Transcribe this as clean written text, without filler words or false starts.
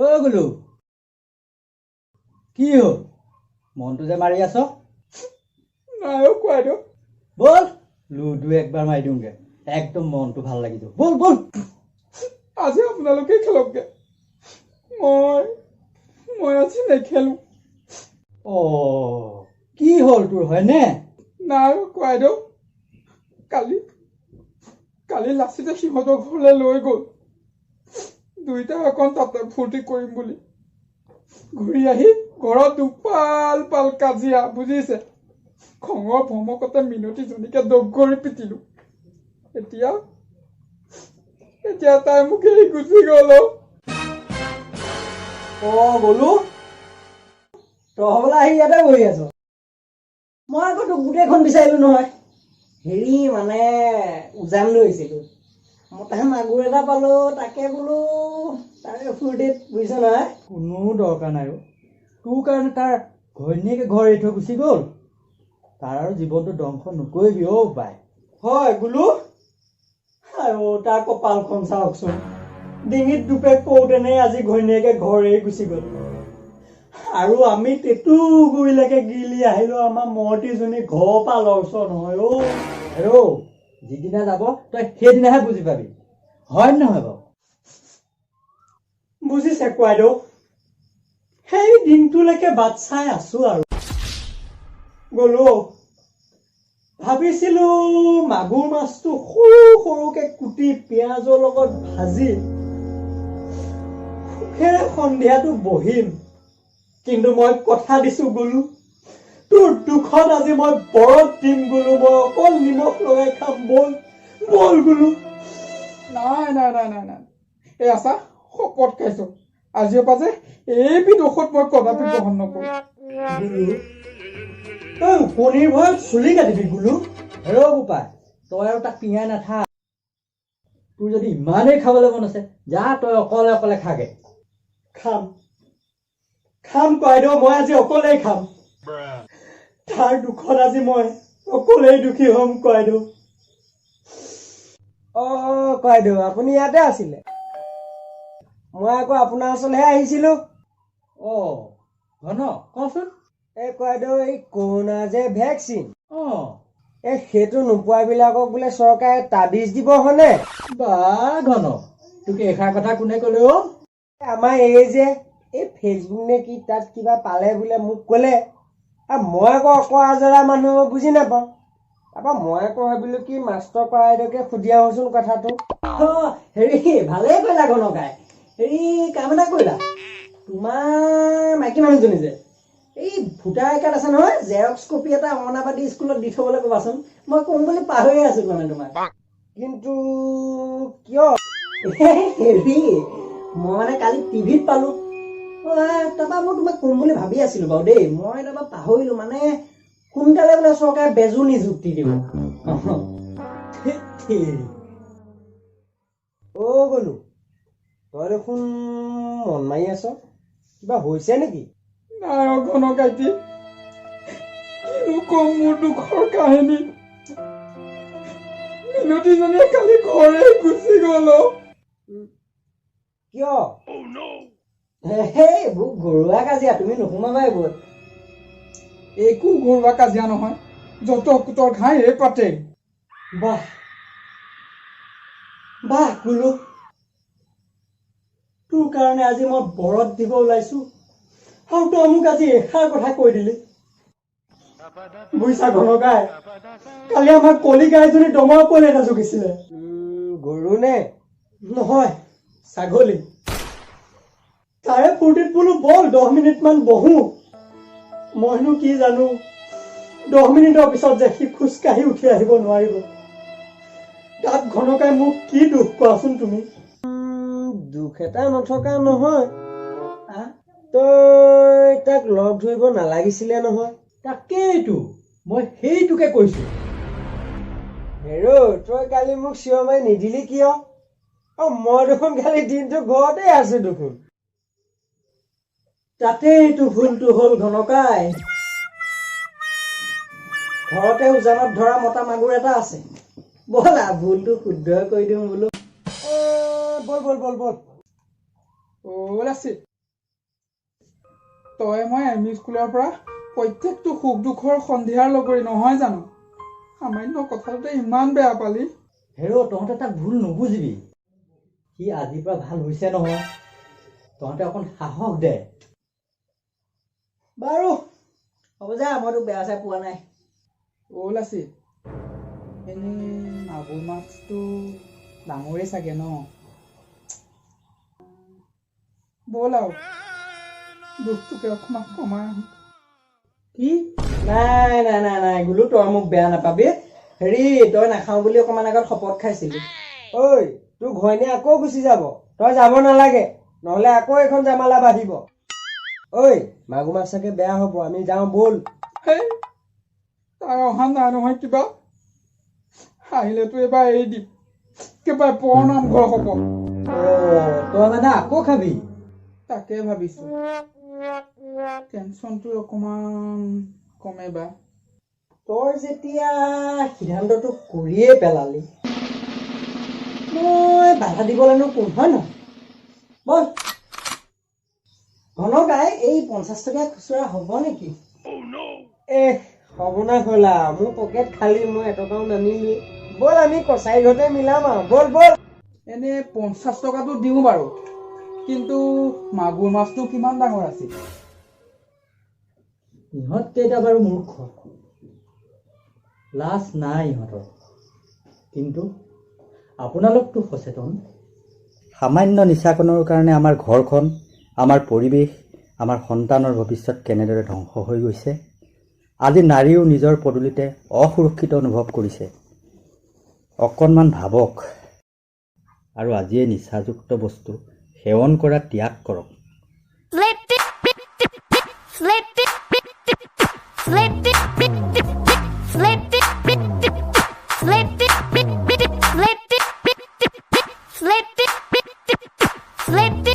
অ' গুলু, কি হ'ল? মনটো যে মাৰি আছ? নাই অ' কোৱাইদেউ। ব'ল, লুডু একবাৰ মাৰি দিওঁগে, একদম মনটো ভাল লাগি যাব। ব'ল ব'ল। আজি আপোনালোকে খেলকগে, মই আজি নেখেলো। অ' কি হ'ল তোৰ, হয়নে? নাই অ' কোৱাইদেউ, কালি কালি লাচিতে সিহঁতৰ ঘৰলৈ লৈ গ'ল, দুইটাই অকণ তাতে ফূৰ্তি কৰিম বুলি। ঘূৰি আহি ঘৰত দুপাল পাল কাজিয়া, বুজিছে? খঙৰ ভমকতে মিনতিজনীকে দগৰি পিটিলো। এতিয়া এতিয়া তাই মোক এৰি গুচি গ'ল অ'। অ' গলো, তই হ'বলা আহি ইয়াতে বহি আছ। মই আকৌ তোক গোটেইখন বিচাৰিলো নহয়। হেৰি, মানে উজান লৈ আহিছিলো, মতা মাগুৰ এটা পালো, তাকে বোলো তাৰে ফূৰ্তিত, বুজিছ নহয়? কোনো দৰকাৰ নাই অ'। তোৰ কাৰণে তাৰ ঘৈণীয়েকে ঘৰ এৰি থৈ গুচি গ'ল। তাৰ আৰু জীৱনটো ধ্বংস নকৰিবি অ' বাই। হয় গুলু, আৰু তাৰ কপালখন চাওকচোন, ডিঙিত দুপেক পৰোঁতেনে আজি ঘৈণীয়েকে ঘৰ এৰি গুচি গ'ল। আৰু আমি টেটুগুৰিলৈকে গিলি আহিলো, আমাৰ মৰটিজনী ঘৰৰ পৰা লৰচৰ নহয় অ'। আৰু যিদিনা যাব তই সেইদিনাহে বুজি পাবি, হয় নে নহয় বাৰু? বুজিছে কোৱাইদেউ, সেই দিনটোলৈকে বাট চাই আছো। আৰু গলো, ভাবিছিলো মাগুৰ মাছটো সৰু সৰুকে কুটি পিঁয়াজৰ লগত ভাজি সুখেৰে সন্ধিয়াটো বহিম। কিন্তু মই কথা দিছো গলো, তোৰ দুখত আজি মই বৰত দিম গলো। মই অকল নিমখ লগাই খাম। বল বল গুলু। নাই নাই নাই নাই নাই, এই আছা, শপত খাইছো, আজিৰ পৰা যে এইবিধ ঔষধ মই কদাপি গ্ৰহণ নকৰোঁ। গুলু, তই ওকণিৰ ভয়ত চুলি কাটিবি গুলু? হেৰ' বোপাই, তই আৰু তাক পিঙাই নাথাক। তোৰ যদি ইমানেই খাবলৈ মন আছে, যা, তই অকলে অকলে খাগে। খাম খাম কইদেউ, মই আজি অকলেই খাম। তাৰ দুখত আজি মই অকলেই দুখী হ'ম কইদেউ। অ' কইদেউ, আপুনি ইয়াতে আছিলে? মই আকৌ আপোনাৰ ওচৰলৈহে আহিছিলোঁ। অ' ঘন, কচোন। এই কইদেউ, এই কৰোণা যে ভেকচিন, এই সেইটো নোপোৱাবিলাকক বোলে চৰকাৰে তাবিজ দিব হয়নে? বা ঘন, তোক এইষাৰ কথা কোনে ক'লে অ'? আমাৰ এই যে এই ফেচবুক নে কি, তাত কিবা পালে বোলে, মোক ক'লে। আৰু মই আকৌ অকৰা জৰা মানুহ, বুজি নাপাওঁ। তাৰপৰা মই আকৌ ভাবিলোঁ কি মাষ্টৰ কইদেউকে সুধি আহোঁচোন কথাটো। অ' হেৰি, ভালেই কৰিলা ঘনকাই। হেৰি, কাম এটা কৰিলা, তোমাৰ মাইকী মানুহজনী যে এই ভোটাৰ আই কাৰ্ড আছে নহয়, জেৰক্স কপি এটা অংগনাবাদী স্কুলত দি থ'বলৈ ক'বাচোন। মই ক'ম বুলি পাহৰিয়ে আছো মানে তোমাক। কিন্তু কিয়? হেৰি, মই মানে কালি টিভিত পালো। তাৰপৰা মই তোমাক ক'ম বুলি ভাবি আছিলো বাৰু দেই, মই তাৰপৰা পাহৰিলো। মানে সোনকালে বোলে চৰকাৰে বেজো নিযুক্তি দিব। ধেৎ তেৰি। অ' গলো, তই দেখোন মন মাৰি আছ, কিবা হৈছে নেকি? নাই অ' ঘন কাইটি, কিনো কম মোৰ দুখৰ কাহিনী। মিনতিজনীয়ে কালি ঘৰে গুচি গ'ল অ'। কিয়? সেই এইবোৰ ঘৰুৱা কাজিয়া, তুমি নোসোমাবা এইবোৰত। একো ঘৰুৱা কাজিয়া নহয়, যত কুটৰ ঘাঁহ এই পাতে। বাহ বাহ গুলু, তোৰ কাৰণে আজি মই বৰত দিব ওলাইছো আৰু তই মোক আজি এষাৰ কথা কৈ দিলি। বুজিছা ঘনকাই, কালি আমাৰ কলি গাইজনী দমৰা পোৱালি এটা জগিছিলে। গৰু নে? নহয়, ছাগলী। তাৰে ফূৰ্তিত বোলো বল 10 মিনিটমান বহো। মইনো কি জানো 10 মিনিটৰ পিছত যে সি খোজকাঢ়ি উঠি আহিব নোৱাৰিব। তাত ঘনকাই মোক কি দুখ কোৱাচোন তুমি? দুখ এটা নথকা নহয়। হা? তই তাক লগ ধৰিব নালাগিছিলে নহয়। তাকেইতো, মই সেইটোকে কৈছো। হেৰ', তই কালি মোক চিঞৰ মাৰি নিদিলি কিয়? অ মই দেখোন কালি দিনটো ঘৰতে আছো দেখোন। তাতেইতো ভুলটো হ'ল ঘনকাই। ঘৰতে উজানত ধৰা মতা মাগুৰ এটা আছে, ব'লা ভুলটো শুদ্ধ কৰি দিওঁ বোলো। এ, ব'ল ব'ল ব'ল ব'ল। অ' লাচিত। তই মই এম ই স্কুলৰ পৰা প্ৰত্যেকটো সুখ দুখৰ সন্ধিয়াৰ লগৰী নহয় জানো? সামান্য কথাটোতে ইমান বেয়া পালি। হেৰ' তহঁতে তাক ভুল নুবুজিবি, সি আজিৰ পৰা ভাল হৈছে নহয়, তহঁতে অকণ সাহস দে। বাৰু হ'ব যা, মই তোক বেয়া চেয়া পোৱা নাই। অ' লাচিত, এনেই মাগুৰ মাছটো ডাঙৰেই চাগে ন? ব'ল আৰু দুখটোকে অকণমান কমাই আহোঁ। কি? নাই নাই নাই নাই গুলু, তই মোক বেয়া নাপাবি। হেৰি, তই নাখাওঁ বুলি অকণমান আগত শপত খাইছিলি। ঐ, তোৰ ঘৈণীয়ে আকৌ গুচি যাব, তই যাব নালাগে, নহ'লে আকৌ এইখন জামালা বাঢ়িব। ঐ, মাগুৰ মাছ চাগে বেয়া হ'ব, আমি যাওঁ ব'ল। হেই, তাই অহা নাই নহয় কিবা, আহিলেতো এইবাৰ এৰি দিম, কিবা বৰ নামঘৰ হ'ব। অ' তই মানে আকৌ খাবি? তাকে ভাবিছো, টেনচনটো অকণমান কমে বা। তই যেতিয়া সিদ্ধান্তটো কৰিয়ে পেলালি, মই বাধা দিবলৈনো কোন, হয় নহয়? ব'ল। ঘনকাই, এই 50 টকীয়া খুচুৰা হ'ব নেকি? এ সৰ্বনাশ হ'ল আৰু, মোৰ পকেট খালী, মই এটকাও নানিলোৱেই। ব'ল আমি কছাৰী ঘৰতে মিলাম আৰু, ব'ল ব'ল। এনেই 50 টকাটো দিওঁ বাৰু, কিন্তু মাগুৰ মাছটো কিমান ডাঙৰ আছিল? ইহঁত কেইটা বাৰু মূৰ্খ, লাজ নাই ইহঁতৰ। কিন্তু আপোনালোকতো সচেতন। সামান্য নিচাকণৰ কাৰণে আমাৰ ঘৰখন, আমাৰ পৰিৱেশ, আমাৰ সন্তানৰ ভৱিষ্যত কেনেদৰে ধ্বংস হৈ গৈছে। আজি নাৰীও নিজৰ পদূলিতে অসুৰক্ষিত অনুভৱ কৰিছে। অকণমান ভাবক আৰু আজিয়ে নিচাযুক্ত বস্তু সেৱন কৰা ত্যাগ কৰক। Flip it, flip it, flip it, flip it, flip it, flip it, flip it, flip it.